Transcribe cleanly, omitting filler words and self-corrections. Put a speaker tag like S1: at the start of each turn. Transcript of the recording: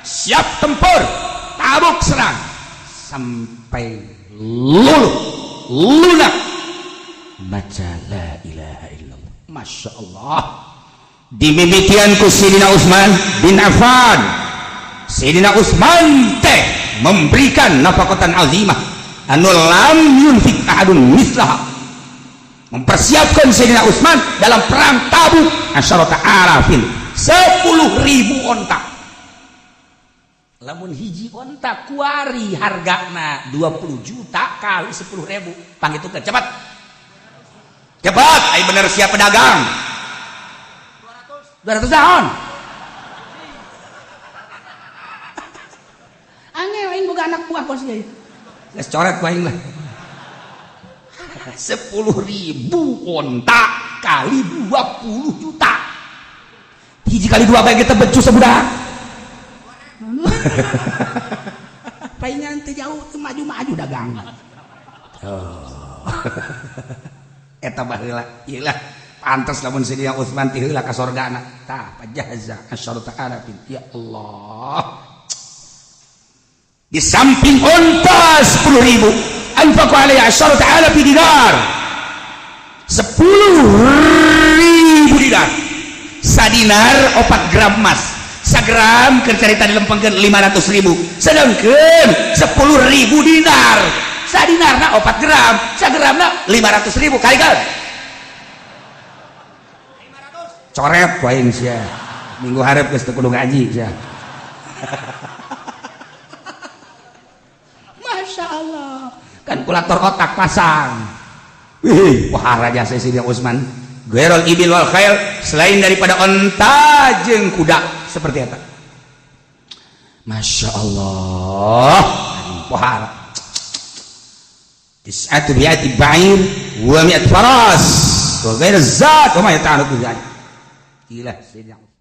S1: Siap tempur, tabuk serang sampai luluh lunak baca la ilaha illallah. Masya Allah, dimimitian ku Sidina Utsman bin Affan. Sidina Utsman teh memberikan nafaqatan azimah anu lam yunfik ahadun mislaha, mempersiapkan Sayyidina Utsman dalam perang Tabuk asyarata alafin, 10.000 onta. Lamun hiji onta kuari hargana 20 juta kali 10.000, panggitukeun cepat cepat, ai bener siap pedagang 200 tahun. Angel aing boga anak buah kos ieu. Geus coret ku aing lah. 10.000 onta kali 20 juta. Hiji kali dua bae kita becus sabudak. Paingan teu jauh teu maju-maju dagang. Oh. Eta baheula ieu lah pantes lamun Sayyidina Utsman ti heula ka sorgana. Tah pajaza asyarata alafin. Ya Allah. Di samping onta 10.000, anfaqu alaihi asyarata alafi dinar, 10.000 dinar. Sadinar 4 gram emas, sagram keur carita dilempengkeun 500.000, sedangkeun 10.000 dinar sadinarna 4 gram, sagramna 500.000 kali kan 500. Coret ku aing sia, minggu hareup geus teu kudu ngaji sia. Masya Allah, kalkulator otak pasang. Wih, wah raja saya Sidina Utsman. Ghairul ibil wal khail, selain daripada onta jeung kuda seperti eta. Masya Allah, wah. Tis'atu mi'ati ba'ir wa mi'at faras wa ghair zat wa ma yata'allaqu bi. Gila Sayyidina Utsman.